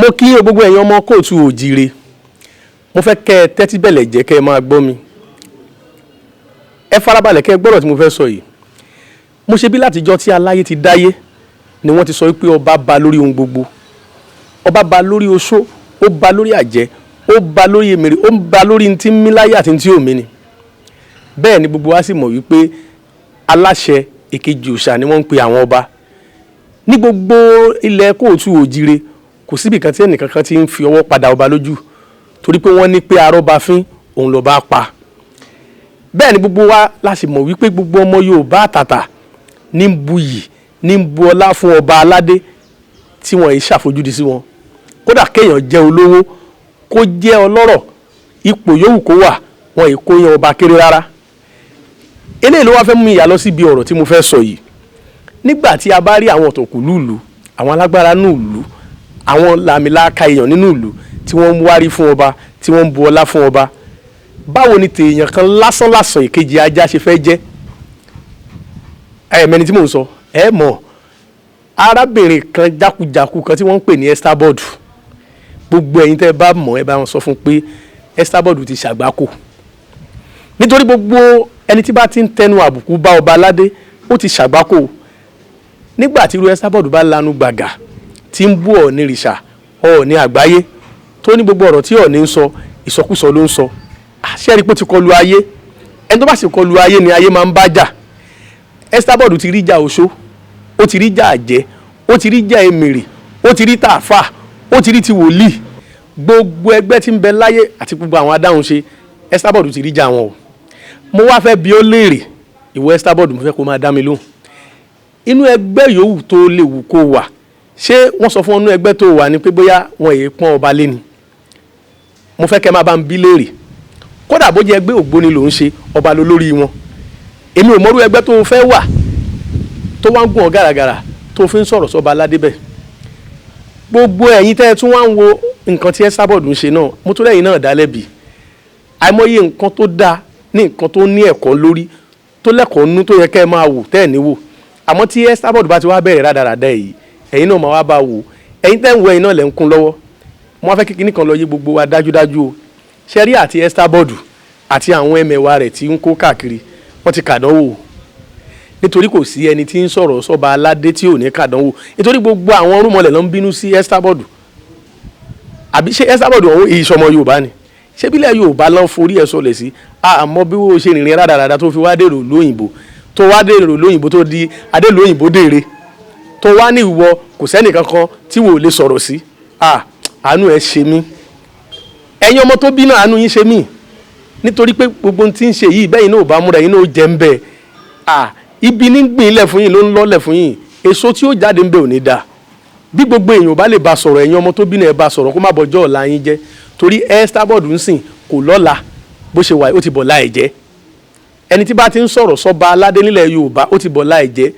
Mo kí gbogbo ẹ̀yin ọmọ kóòtù òjìire. Mo fẹ́ kẹ́ ẹ tẹ́tí bẹ̀lẹ̀ jẹ́ kẹ́ ẹ máa gbọ́ mi. Ẹ farabalẹ̀ kẹ́ ẹ gbọ́rọ̀ tí mo fẹ́ sọ yìí. Mo ṣe bí látijọ́ tí aláyé ti dáyé ni wọ́n ti sọ wípé ọba ba lórí ohun gbogbo. Ọba ba lórí oṣó, ó ba lórí àjẹ́, ó ba lórí èmèrè, ó ń ba lórí ntí ń mí láyé àti ntí ò mí ni. Bẹ́ẹ̀ ni gbogbo wa sì mọ̀ wípé aláṣẹ èkejì òòṣà ni wọ́n ń pe àwọn ọba ní gbogbo ilẹ̀ kóòtù òjire. Kò síbi kan tí ẹnìkankan ti ń fi ọwọ́ padà ọba lójú, torí pé wọ́n ní pé arọ́bafín òun lọ́ba pa. Bẹ́ẹ̀ ni gbogbo wa la sì mọ̀ wípé gbogbo ọmọ Yorùbá àtàtà ní ń buyì, ní ń bu ọlá fún ọba aládé tí wọ́n yìí ṣàfojúdi sí wọn. Kódà kéèyàn jẹ́ olówó, kó jẹ́ ọlọ́rọ̀, ipò yòówù kó wà, wọn yìí kó yan ọba kéré rárá. Eléyìí ló wá fẹ́ mú ìyá lọ síbi ọ̀rọ̀ tí mo fẹ́ sọ yìí. Nígbà tí a bá rí àwọn ọ̀tọ̀kùlú ìlú, àwọn alágbára nínú ìlú, àwọn làmìlaka èèyàn nínú ìlú tí wọ́n ń wárí fún ọba, tí wọ́n ń bu ọlá fún ọba, báwo ni tèèyàn kan lásánlàsàn ìkejì ajá ṣe fẹ́ jẹ́? Ẹ mẹ́ni tí mò ń sọ, ẹ mọ̀ arábìnrin kan jákujàku kan tí wọ́n ń pè ní Esther Board. Gbogbo ẹ̀yin tẹ́ ẹ bá mọ̀, ẹ bá wọn sọ fún pé Esther Board ti ṣàgbákò, nítorí gbogbo ẹni tí bá ti ń tẹnu àbùkù bá ọba aládé, ó ti ṣàgbákò. Nígbà tí irú Esther Board bá lanu gbàgà tí ń bú Ọọ̀ni rìṣà, Ọọ̀ni àgbáyé, tó ní gbogbo ọ̀rọ̀ tí Ọọ̀ni ń sọ, ìsọkúsọ ló ń sọ, ṣé ẹ rí pé ó ti kọlu ayé? Ẹni tó bá sì kọlu ayé ni ayé máa ń bá jà. Esther Board ti rí jà oṣó, ó ti rí jà àjẹ́, ó ti rí jà èmèrè, ó ti rí tààfà, ó ti rí ti wòlíì, gbogbo ẹgbẹ́ tí ń bẹ láyé àti gbogbo àwọn adáhùn ṣe, Esther Board ti rí jà wọn o. Mo wá fẹ́ bi ó léèrè, ìwọ Esther Board, mo fẹ́ kó máa dá mi lóhùn. Inú ẹgbẹ́ yòówù tó lè wù kó wà, ṣé wọ́n sọ fún ọ inú ẹgbẹ́ tó wà ní pé bóyá wọn èé pọ́n ọba lé ni? Mo fẹ́ kẹ́ máa bá ń bí léèrè. Kódà bó jẹ́ ẹgbẹ́ ògbóni ló ń ṣe, ọba ló lórí wọn. Èmi ò mọrú ẹgbẹ́ tó fẹ́ wà tó wá ń gùn ọ gàràgàrà tó fi ń sọ̀rọ̀ sọ́ba aládé bẹ́ẹ̀. Gbogbo ẹ̀yin tẹ́ ẹ tún wá ń wo nǹkan tí Esther Board ń ṣe náà, mo tún lẹ́yìn náà dá lẹ́bi. Àìmọye nǹkan tó dáa ní nǹkan tó ní ẹ̀kọ́ lórí, tó lẹ́kọ̀ọ́ nú, tó yẹ kẹ́ ẹ máa wò tẹ́ ẹ̀ ní wò. Àmọ́ tí Esther Board bá ti wá bẹ̀rẹ̀ rádaràda yìí, ẹ̀yin náà máa wá bá wò. Ẹ̀yin tẹ́ ń wo, ẹ̀yin náà lẹ́ ń kún lọ́wọ́. Mo wá fẹ́ kí kinní kan lọ yé gbogbo wa dájúdájú o. Ṣẹ́rí àti Esther Board àti àwọn ẹmẹ̀wà rẹ̀ tí ń kó káàkiri, wọ́n ti kàdánwò, nítorí kò sí ẹni tí ń sọ̀rọ̀ sọ́ba aládé tí ò ní kàdánwò, nítorí gbogbo àwọn orúmọlẹ̀ ló ń bínú sí Esther Board. Àbí ṣé Esther Board ọ̀hún ìṣọmọ Yorùbá ni? Ṣé bílẹ̀ Yorùbá lọ́n forí ẹ̀ sọlẹ̀ sí? Àmọ́ bí wọ́n ṣe rìnrìn rádaràda tó fi wá dèrò lóyìnbó, tó wá dèrò lóyìnbó, tó di adélóyìnbó dèrè, tó wá ní ìwọ kò sẹ́nì kankan tí wò lè sọ̀rọ̀ sí, àánú ẹ̀ ṣe mí. Ẹ̀yin ọmọ tó bí náà, àánú yín ṣe mí, nítorí pé gbogbo ohun tí ń ṣe yìí, bẹ́ẹ̀ náà ò bá múra, yín náà ó jẹ́ ń bẹ́ẹ̀. Ibi ní gbìn lẹ̀ fún yín, ló ń lọ́lẹ̀ fún yín. Èso tí ó jáde ń bẹ ò ní dáa. Bí gbogbo èèyàn bá lè bá sọ̀rọ̀, ẹ̀yin ọmọ tó bí náà, ẹ bá sọ̀rọ̀ kó má bọjọ́ ọ̀la yín jẹ́, torí Esther Board ń sìn kò lọ́la. Bó ṣe wà, ó ti bọ̀ láì jẹ́. Ẹni tí bá ti ń sọ̀rọ̀ sọ́ba aládé nílẹ̀ Yorùbá, ó ti bọ̀ láì jẹ́.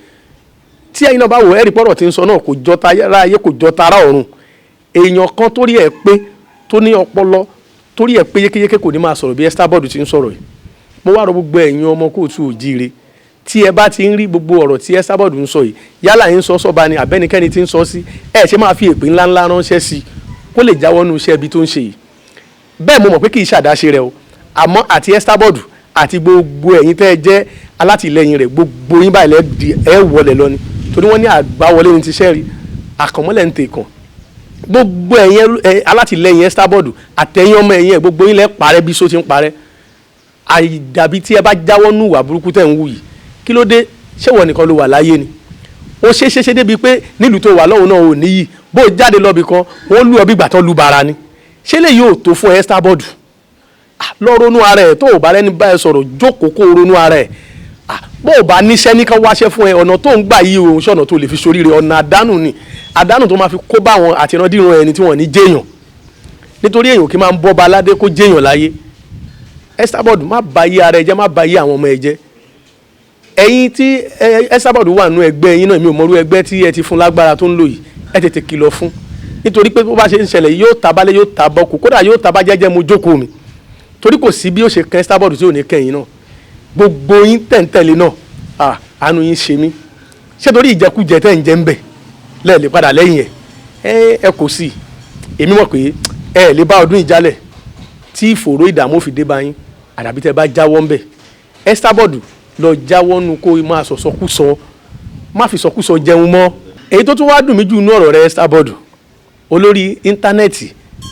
Tí ẹ̀yin náà bá wò, ẹ̀rí pọ̀rọ̀ tí ń sọ náà kò jọ tara ayé, kò jọ tara ọ̀run. Èèyàn kan torí ẹ̀ pé, tó ní ọpọlọ, torí ẹ̀ pé yékéyéké, kò ní máa sọ̀rọ̀ bí Esther Board ti ń sọ̀rọ̀ yìí. Mo wá rọ gbogbo ẹ̀yin ọmọ kóòtù òjíire, tí ẹ bá ti ń rí gbogbo ọ̀rọ̀ tí Esther Board ń sọ yìí, yálà ń sọ sọ́ba ni àbẹ́nikẹ́ni tí ń sọ sí, ẹ ṣe máa fi èpè ńláńlá ránṣẹ́ sí i kó lè jáwọ́ nínú iṣẹ́ ibi tó ń ṣe yìí. Bẹ́ẹ̀ mo mọ̀ pé kì í ṣàdáṣe rẹ o. Àmọ́ àti Esther Board àti gbogbo ẹ̀yin tẹ́ ẹ jẹ́ alátìlẹyìn rẹ̀, gbogbo yín báyìí lẹ́ẹ̀dì ẹ wọlé lọ ni, torí wọ́n ní àgbáwọlé ní ti ṣẹ́rí, àkànmọ́lẹ̀ ń tèkàn. Gbogbo ẹ̀yin alátìlẹyìn Esther Board àtẹ̀yìn ọmọ ẹ̀yìn ẹ̀, gbogbo yín lẹ́ parẹ́ bí só ti ń parẹ́, àìdàbí tí ẹ bá jáwọ́ nù wà burúkú tẹ̀ ń wù yìí. Kí ló dé? Ṣé wọ́n nìkan ló wà láyé ni? Ó ṣe ṣe ṣe débi pé nílùú tó wà lọ́hùn náà ò níyì. Bó o jáde lọ́bì kan, wọ́n lù ọ́ bí gbàtọ́ lu bara ni. Ṣé lè yóò tó fún Esther Board? Lọ ronú ara ẹ̀. Tó o bá rẹ́ni bá ẹ sọ̀rọ̀, jókòó kó o ronú ara ẹ̀. Bó o bá níṣẹ́ ní ká wáṣẹ́ fún ẹ. Ọ̀nà tó ń gbà yí òun ṣọ̀nà tó lè fi ṣoríire. Ọ̀nà àdánù ni, àdánù tó máa fi kó bá àwọn àtìrandíran ẹni tí wọ́n ní jẹ́yàn, nítorí èèyàn kì í máa ń bọ́ ba aládé kó jẹ́yàn láyé. Esther Board, má ba yé ara ẹ jẹ́, má ba yé àwọn ọmọ ẹ jẹ́. Ẹ̀yin tí Esther Board wà nú ẹgbẹ́ yín náà, mi ò mọrú ẹgbẹ́ tí ẹ ti fún lágbára tó ń lò yìí. Ẹ tètè kìlọ̀ fún, nítorí pé bó bá ṣe ń ṣẹlẹ̀, yóò tabalẹ̀, yóò tabọ́kù, kódà yóò tabá jẹ́jẹ́. Mo jókòó mi, torí kò sí bí ó ṣe kan Esther Board tí ò ní kẹ́yìn náà. Gbogbo yín tẹ̀ǹtẹ̀lé náà, àánú yín ṣe mí. Ṣé torí ìjẹkújẹ tẹ̀ ń jẹ ń bẹ̀ lẹ́ẹ̀lẹ́ padà lẹ́yìn ẹ̀? Ẹ kò sí. Èmi mọ̀ pé ẹ lè bá ọdún ìjálẹ̀ tí ìfòòró ìdààmú fi dé bá yín, àdàbí tẹ́ bá jáwọ́ ńbẹ̀. Esabod lọ jáwọ́ nu kó máa sọ̀sọ́kúsọ, má fi sọkúsọ jẹun mọ́. Èyí tó tún wá dùn mí jù nú ọ̀rọ̀ rẹ Esabod, olórí íńtánẹ́ẹ̀tì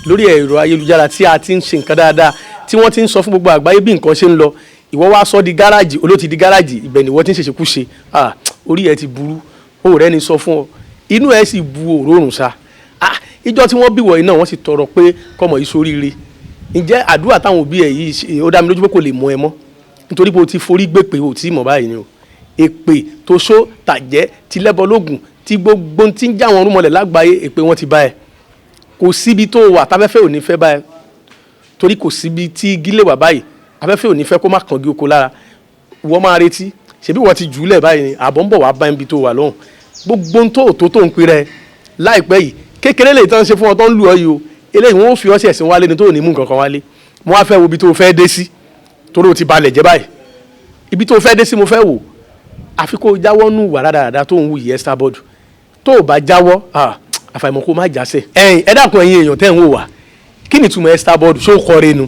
lórí ẹ̀rọ ayélujára tí a ti ń ṣe nǹkan dáadáa, tí wọ́n ti ń sọ fún gbogbo àgbáyé bí nǹkan ṣe ń lọ, ìwọ wá sọ di gáràjì, olóòtú di gáràjì, ibẹ̀ ni ìwọ ti ń ṣèṣekúṣe. Orí ẹ ti burú, ó rẹ ni sọ fún ọ, inú ẹ sì bu òórùn sa. Ìjọ tí wọ́n bí wọ̀nyí náà wọ́n sì tọrọ pé kọ́mọ yìí sóríire. Ǹjẹ́ àdúrà táwọn òbí ẹ yìí ó dá mi lójú pé kò lè mọ ẹ mọ́, nítorí pé o ti forí gbé pé o ti mọ̀ báyìí ni o. Èpè tó ṣó tàjẹ́ ti lẹ́bọ lógun tí gbogbo ti ń já wọn rúmọlẹ̀ lágbàáyé, èpè wọn ti bá ẹ. Kò síbi tó wà táfẹ́fẹ́ ò ní fẹ́ bá ẹ, torí kò síbi tí igi lè wà báyìí afẹ́fẹ́ ò ní fẹ́ kó má kàn gí oko lára. Wọ́n máa retí, ṣebí wọ́n ti jùúlẹ̀ báyìí ni, àbọ̀ ń bọ̀ wá bá ibi tó wà lọ́hùn. Gbogbo tó ń pè rẹ láìpẹ́ yìí, kékeré lè tán ṣe fún ọ tó ń lù ọ yìí o, eléyìí wọ́n ó fi ọ́sẹ̀ sí wálé ni tó ò ní mú nǹkan kan wálé. Mo wá fẹ́ wo ibi tó fẹ́ dé sí, torí o ti balẹ̀ jẹ́ báyìí. Ibi tó fẹ́ dé sí mo fẹ́ wò, àfi kó jáwọ́ nù wà rádaràda tó ń wù yìí Esabod. Tó o bá jáwọ́, àfàìmọ̀ kó má jásẹ̀. Ẹ̀yin ẹ dákun, ẹ̀yin èèyàn tẹ́ ń wò wá, kí ni ìtumọ̀ Esabod? Ṣó kọrin nu?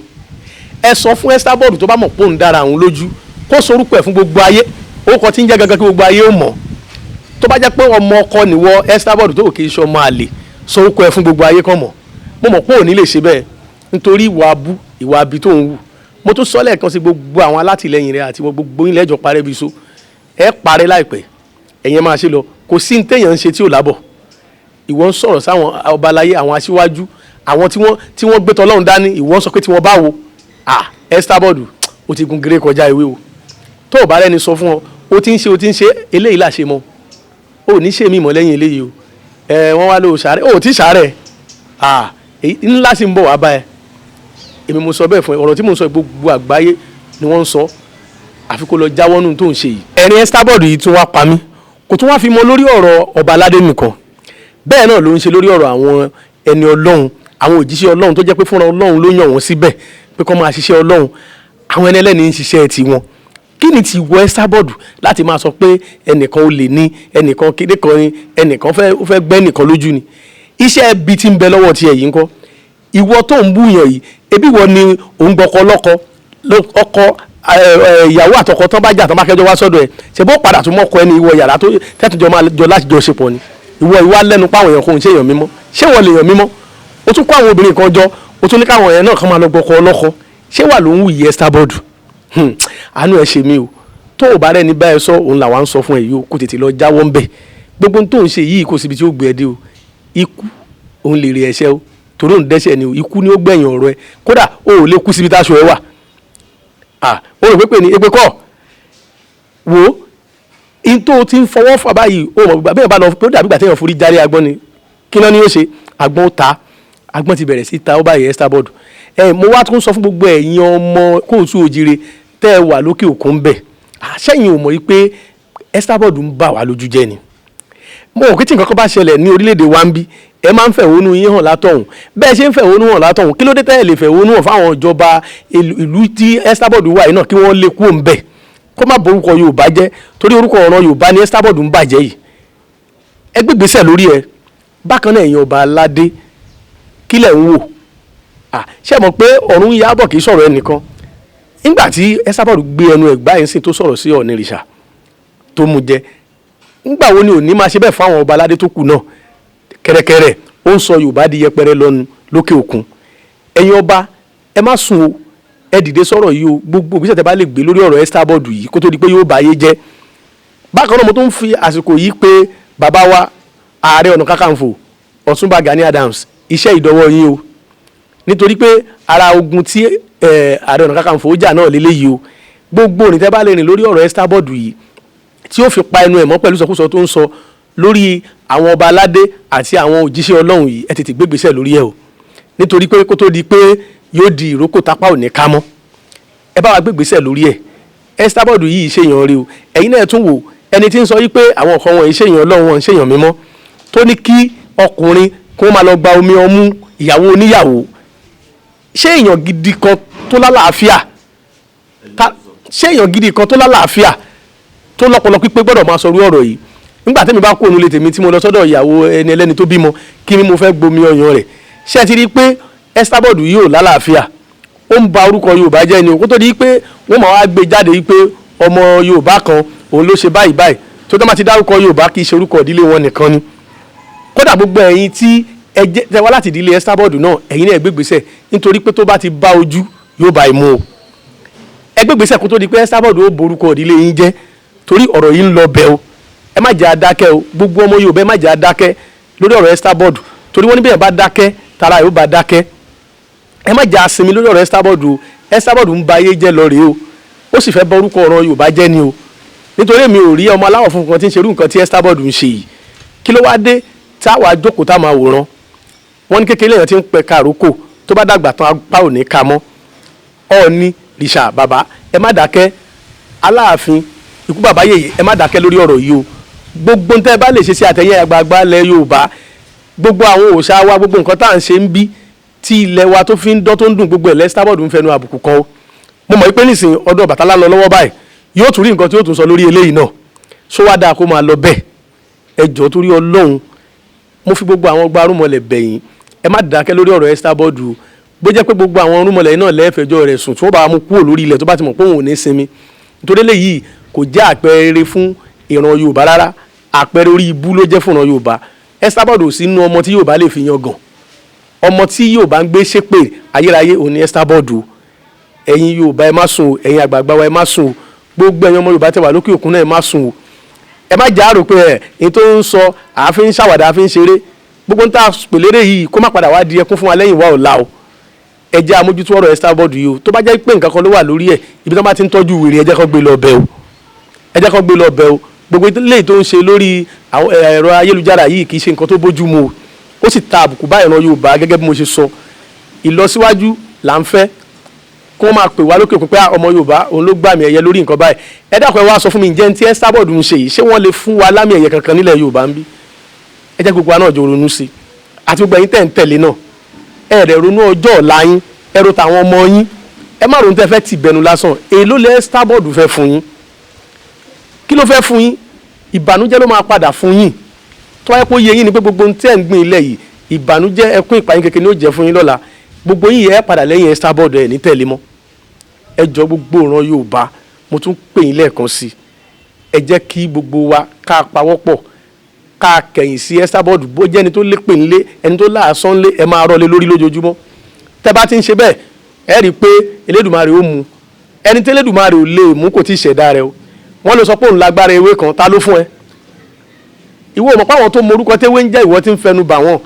Ẹ sọ fún Esabod tó bá mọ̀ pé òun dára òun lójú, kó sorúkọ ẹ̀ fún gbogbo ayé, orúkọ tí ń jẹ́ gangan kí gbogbo ayé ó mọ̀. Tó bá jẹ́ pé ọmọ ọkọ nìwọ Esabod tó kì í ṣe ọmọ àlè, sorúkọ ẹ̀ fún gbogbo ayé kàn mọ̀. Mo mọ̀ pé òní lè ṣe bẹ́ẹ̀ nítorí ìwà abú, ìwà abi tó ń wù. Mo tún sọ lẹ́ẹ̀kan sí gbogbo àwọn alátìlẹyìn rẹ àti gbogbo yín lẹ́jọ́ parẹ́ bí so, ẹ parẹ́ láìpẹ́, ẹ̀yin máa ṣe lọ. Kò sí ní téèyàn ń ṣe tí ò lábọ̀. Ìwọ ń sọ̀rọ̀ sáwọn ọba aláyé, àwọn aṣíwájú, àwọn tí wọ́n gbé tọ́lọ́run dání, ìwọ ń sọ pé tí wọ́n bá wo. Esabod, o ti gun gèrè kọjá ìwé o. Tó o bá rẹ́ni sọ fún ọ, o ti ń ṣe eléyìí là ṣe mọ́, o ní ṣe mí mọ́ lẹ́yìn eléyìí o. Ẹ wọ́n wá lọ sàárẹ̀, o ti sàárẹ̀, ńlá sì ń bọ̀ wá bá ẹ. Èmi mo sọ bẹ́ẹ̀ fún ẹ, ọ̀rọ̀ tí mo ń sọ gbogbo àgbáyé ni wọ́n ń sọ, àfi kó lọ jáwọ́ nù tó ń ṣe yìí. Ẹ̀rín Esabod yìí tún wá pa mí, kò tún wá fi mọ́ lórí ọ̀rọ̀ ọba aládé nìkan, bẹ́ẹ̀ náà ló ń ṣe lórí ọ̀rọ̀ àwọn ẹni ọlọ́run, àwọn òjíṣẹ́ ọlọ́run tó jẹ́ pé fúnra ọlọ́run ló yàn wọ́n síbẹ̀ pé kó máa ṣiṣẹ́ ọlọ́run. Àwọn ẹni ẹlẹ́ni ń ṣiṣẹ́ tiwọn. Kí ni ti wọ Esabod láti máa sọ pé ẹnìkan olè ní, ẹnìkan kéde kan ni, ẹnìkan fẹ́ gbẹ́ nìkan lójú ni? Iṣẹ́ ibi tí ń bẹ lọ́wọ́ tiẹ̀ yìí ńkọ́? Ìwọ tó ń búyàn yìí, ebi wọ ni òun gbọ́kọ lọ́kọ, ọkọ ìyàwó àtọkọ tán bá jà tán bá kẹjọ wá sọ́dọ̀ ẹ̀, ṣe bó padà tún mọ́kọ ẹni ìwọ yàrá tó tẹ́tùjọ máa jọ láti jọ ṣe pọ̀ ni? Ìwọ ìwà lẹ́nu páwọn èèyàn kò ń ṣe èèyàn mímọ́, ṣé wọ́n lè èèyàn mímọ́? O tún kó àwọn obìnrin kan jọ, o tún ní káwọn èèyàn náà kàn máa lọ gbọ́kọ ọlọ́kọ, ṣé wà ló ń wù yí Esabod? Àánú ẹ ṣe mí o. Tó o bá rẹ́ni bá ẹ sọ, òun làwa ń sọ fún ẹ yìí o, kó tètè lọ jáwọ́ ń bẹ̀. Gbogbo tó ń ṣe yìí kò síbi tí ó gbé ẹ dé o. Ikú òun lè rí ẹ̀ṣẹ̀ o, torí òun dẹ́ṣẹ̀ ni o, ikú ni ó gbẹ̀yìn ọ̀rọ̀ ẹ. Kódà o ò lè kú síbi táṣọ ẹ wà. O rò pé ní epe kọ́ wo in tó ti ń fọwọ́ fà báyìí, o mọ̀ bẹ́ẹ̀ bá lọ pé ó dàbí ìgbà téèyàn forí járe agbọ́n ni. Kí náà ni ó ṣe? Agbọ́n ó ta, agbọ́n ti bẹ̀rẹ̀ sí ta ó báyìí Esabod. Mo wá tún sọ fún gbogbo ẹ̀yin ọmọ kóòtù òjire tẹ́ ẹ wà lókè òkun bẹ̀, sẹ́yìn ò mọ̀ yìí pé Esabod ń bà wá lójú jẹ́ ni? Mo rò pé tí nǹkan kan bá ṣẹlẹ̀ ní orílẹ̀-èdè wa ń bí, ẹ máa ń fẹ̀hónú yín hàn látọ̀hún. Bẹ́ẹ̀ ṣe ń fẹ̀hónú hàn látọ̀hún, kí ló dé tẹ́ ẹ lè fẹ̀hónú hàn fáwọn ìjọba ìlú tí Esabod wà yìí náà kí wọ́n lé kúrò ń bẹ̀, kó má borúkọ Yorùbá jẹ́, torí orúkọ ọ̀ràn Yorùbá ni Esabod ń bàjẹ́ yìí. Ẹ gbégbèsè lórí ẹ. Bákan náà ẹ̀yin ọba aládé, kí lẹ̀ ń wò? Ṣé mọ̀ pé ọ̀run yábọ̀ kì í sọ̀rọ̀ ẹnìkan? Nígbà tí Esabod gbé ẹnu ẹ̀ gbá yín sìn tó sọ̀rọ̀ sí Ọ̀nìrìṣà tó mú jẹ, nígbà wo ni òní máa ṣe bẹ́ẹ̀ fáwọn ọba aládé tó kù náà? Kẹ̀rẹ̀kẹ̀rẹ̀ ó ń sọ Yorùbá di yẹpẹrẹ lọ́nu lókè òkun. Ẹ̀yin ọba ẹ má sùn o, ẹ dìde sọ̀rọ̀ yìí o. Gbogbo ìgbésẹ̀ tẹ́ bá lè gbé lórí ọ̀rọ̀ Esabod yìí kó tó di pé yóò bá ayé jẹ́. Bákan náà mo tún fi àsìkò yìí pé bàbá wa Ààrẹ Ọ̀nà Kakanfò Ọ̀túnba Gani Adams, iṣẹ́ ìdọ́wọ́ yín o, nítorí pé ara ogun tí Ààrẹ Ọ̀nà Kakanfò ó jà náà lélẹ́yìí o. Gbogbo òrìn tẹ́ bá lè rìn lórí ọ̀rọ̀ Esabod yìí tí ó fi pa ẹnu ẹ̀ mọ́ pẹ̀lú ìsọkúsọ tó ń sọ lórí àwọn ọba aládé àti àwọn òjíṣẹ́ Ọlọ́run yìí, ẹ tètè gbégbèsè lórí ẹ o, nítorí pé kó tó di pé yóò di ìrókò tápá ò ní ká mọ́. Ẹ bá wa gbégbèsè lórí ẹ. Esabod yìí ṣèyàn rí o. Ẹ̀yin náà tún wò, ẹni tí ń sọ yìí pé àwọn kan wọn ṣèyàn Ọlọ́run, wọn ṣèyàn mímọ́, tó ní kí ọkùnrin kó máa lọ gba omi ọmú ìyàwó oníyàwó, ṣé èèyàn gidi kan tó lálàáfíà, ṣé èèyàn gidi kan tó lálàáfíà tó lọ́pọlọ pípé gbọ́dọ̀ máa sọrú ọ̀rọ̀ yìí? Nígbà tẹ́mi bá kó òun lé tèmi tí mo lọ sọ́dọ̀ ìyàwó ẹni ẹlẹ́ni tó bímọ, kí ni mo fẹ́ gbomi ọyàn rẹ̀? Ṣé ẹ ti rí i pé Esabod yìí ò lálàáfíà? Ó ń ba orúkọ Yorùbá jẹ́ ni o, kó tó di pé wọ́n máa wá gbé jáde yìí pé ọmọ Yorùbá kan òun ló ṣe báyìí báyìí. Tó dá máa ti dárúkọ Yorùbá, kì í ṣe orúkọ ìdílé wọn nìkan ni. Kódà gbogbo ẹ̀yin tí ẹ jẹ́ tẹ wá láti ìdílé Esabod náà, ẹ̀yin náà ẹ gbégbèsè, nítorí pé tó bá ti bá ojú yóò bá imú o. Ẹ gbégbèsè kó tó di pé Esabod ó borúkọ ìdílé yín jẹ́, torí ọ̀rọ̀ yìí ń lọ bẹ́ẹ̀ o. Ẹ má jẹ́ adákẹ́ o. Gbogbo ọmọ Yorùbá, ẹ má jẹ́ adákẹ́ lórí ọ̀rọ̀ Esabod, torí wọ́n ní bẹ́ẹ̀ bá dákẹ́, tara yóò bá dákẹ́. Ẹ má jẹ́ asinmi lórí ọ̀rọ̀ Esabod o. Esabod ń ba ayé jẹ́ lọ rèé o, ó sì fẹ́ bọ orúkọ ọ̀rọ̀ Yorùbá jẹ́ ni o, nítorí mi ò rí ọmọ aláwọ̀ funfun kan tí ń ṣerú nǹkan tí Esabod ń ṣe yìí. Kí ló wá dé táwa jókòó tá máa wòran? Wọ́n ní kékeré èèyàn ti ń pẹ kàrókò, tó bá dàgbà tán, apá ò ní ka mọ́. Ọ̀ọ́ni rìṣà bàbá, ẹ má dákẹ́. Aláàfin, ikú bàbá yèyé, ẹ má dákẹ́ lórí ọ̀rọ̀ yìí o. Gbogbo ntẹ́ bá lè ṣe sí àtẹ̀yẹ àgbààgbà ilẹ̀ Yorùbá, gbogbo àwọn òòṣà wa, gbogbo nǹkan tá à ń ṣe ń bí tí ilẹ̀ wa tó fi ń dán, tó ń dùn, gbogbo ẹ̀ l'Esabod ń fẹnu àbùkù kan o. Mo mọ̀ pé nísìnyí ọdún Ọbàtálá lọ lọ́wọ́ báyìí, yóò tún rí nǹkan tí yóò tún sọ lórí eléyìí náà. Ṣó wá dáa kó máa lọ bẹ́ẹ̀? Ẹ jọ̀ọ́, torí Ọlọ́run, mo fi gbogbo àwọn gbarúmọlẹ̀ bẹ̀yìn, ẹ má dákẹ́ lórí ọ̀rọ̀ Esabod o. Bó jẹ́ pé gbogbo àwọn rúmọlẹ̀ náà lẹ́ẹ̀fẹ̀jọ́ rẹ̀ sùn, tí wọ́n bá mú kúrò lórí ilẹ̀, tó bá ti mọ̀ pé òun ò ní sinmi, nítorí eléyìí kò jẹ́ àpẹẹrẹ fún ìran Yorùbá rárá, àpẹẹrẹ orí ibú ló jẹ́ fún ìran Yorùbá. Esabod ò sí inú ọmọ tí Yorùbá lè fi yan gàn. Ọmọ tí Yorùbá ń gbé ṣépè ayérayé òun ni Esabod o. Ẹ̀yin Yorùbá, ẹ má sùn o. Ẹ̀yin àgbààgbà wa, ẹ má sùn o. Gbogbo ẹ̀yin ọmọ Yorùbá tẹ́ wà lókè òkun náà, ẹ má sùn o. Ẹ má jà á rò pé ẹ̀ ní tó ń sọ àáfin ṣàwàdà, àáfin ṣeré. Gbogbo ń tà pèlérè yìí, kó má padà wá di ẹkún fún wa lẹ́yìn wa ọ̀la o. Ẹ jẹ́ amójútó ọ̀rọ̀ Esabod yìí o. Tó bá jẹ́ pé nǹkan kan ló wà lórí ẹ̀, ibi tó bá ti ń tọ́jú wèrè, ẹ jẹ́ kó gbé lọ bẹ̀ o. Ẹ jẹ́ kó gbé lọ bẹ̀ o. Gbogbo eléyìí tó ń ṣe lórí ẹ̀rọ ayélujára yìí kì í ṣe nǹkan tó bójú mu o. Ó sì ta àbùkù bá ìran Yorùbá. Gẹ́gẹ́ bí mo ṣe sọ, ìlọsíwájú là ń fẹ́, kó máa pè wá lókè òkun pé ọmọ Yorùbá òun ló gbàmì ẹ̀yẹ lórí nǹkan báyìí. Ẹ dákun, ẹ wá sọ fún mi, ǹjẹ́ tí Esabod ń ṣe yìí, ṣé wọ́n lè fún wa lámì ẹ̀yẹ kankan nílẹ̀ Yorùbá ń bí? Ẹ jẹ́ gbogbo wa náà jọ ronú sí i, àti gbogbo ẹ̀yin tẹ̀ ń tẹ̀lé náà. Ẹ rẹ̀ ronú ọjọ́ ọ̀la yín, ẹ ro tàwọn ọmọ yín. Ẹ má ronú tẹ́ fẹ́ tì bẹnu lásán. Èló lẹ Esabod fẹ́ fún yín? Kí ló fẹ́ fún yín? Ìbànújẹ́ ló máa padà fún yín. Tó wáyé pé ó yé yín ni pé gbogbo ohun tẹ́ ń gbìn ilẹ̀ yìí, ìbànújẹ́, ẹkún, ìpayín kékeré ni ó jẹ́ fún yín lọ́la. Gbogbo yín ẹ padà lẹ́yìn Esabod, ẹ̀ ní tẹ̀lé mọ́. Ẹ jọ, gbogbo ìran Yorùbá, mo tún pè yín lẹ́ẹ̀kan sí, ẹ jẹ́ kí gbogbo wa ká pawọ́pọ̀, ká kẹ̀yìn sí Esabod. Bó jẹ́ ẹni tó lépè ńlé, ẹni tó láàsán ńlé, ẹ máa rọ́lé lórí lójoojúmọ́. Tẹ́ bá ti ń ṣe bẹ́ẹ̀, ẹ rí i pé Elédùmarè ó mu ẹni tí Elédùmarè ò lè mú, kò tí ì ṣẹ̀dá rẹ o. Wọ́n lè sọ pé òun lágbára ewé kan, ta ló fún ẹ? Ìwọ ò mọ̀ pé àwọn tó morúkọ téwé ń jẹ́, ìwọ tí ń fẹnu bà wọ́n.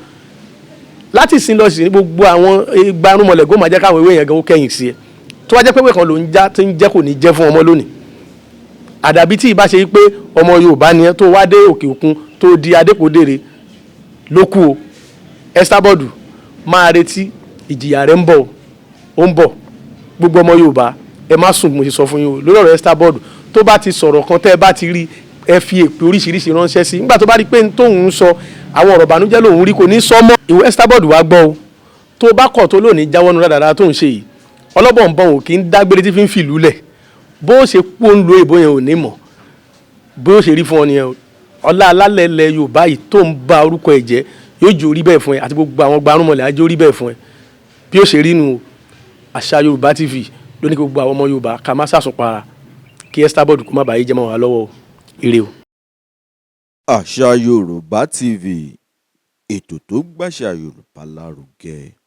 Láti sin lọ sí gbogbo àwọn gbarumọlẹ̀ gómà, jẹ́ káwọn ewé yẹn gan ó kẹ́yìn sí ẹ. Tó wá jẹ́ pé ewé kan ló ń já tí ń jẹ́, kò ní jẹ́ fún ọmọ lónìí. Àdàbí tí ìbá ṣe pé ọmọ Yorùbá ni ẹ tó wá dé òkè òkun, tó di adépòdèrè ló kù o. Esabod, máa retí ìjìyà rẹ̀, ń bọ̀, ó ń bọ̀. Gbogbo ọmọ Yorùbá, ẹ má sùn. Mo ṣe sọ fún yín o lórí ọ̀rọ̀ Esabod, tó bá ti sọ̀rọ̀ kan, tẹ́ ẹ bá ti rí, ẹ fi èpè oríṣiríṣi ránṣẹ́ sí. Nígbà tó bá rí pé tóun ń sọ àwọn ọ̀rọ̀ ìbànújẹ́ lòun rí, kò ní sọ mọ́. Ìwọ Esabod, wá gbọ́ o. Tó bá kọ̀ tó lónìí jáwọ́nu dáadáa tó ń ṣe yìí, ọlọ́bọ̀nbọ̀n ò kí ń dágbére tí fi ń fìlú lẹ̀. Bó ṣe kú, ó ń lo èbó yẹn, ò ní mọ̀ bó ṣe rí fún ọ nìyẹn o. Ọlá alálẹ̀ ilẹ̀ Yorùbá yìí tó ń ba orúkọ ẹ̀ jẹ́, yóò jẹ́ orí bẹ́ẹ̀ fún ẹ, àti gbogbo àwọn gbarúmọlẹ̀ á jẹ́ orí bẹ́ẹ̀ fún ẹ. Bí ó ṣe rí nu o. Àṣà Yorùbá TV ló ní kí gbogbo àwọn ọmọ Yorùbá ká má sàsùnpara, kí Esabod kó má bàa yé jẹ́ mọ́ wa lọ́wọ́ o. Ire o. Àṣà Yorùbá TV, ètò tó gbàṣà Yorùbá lárugẹ.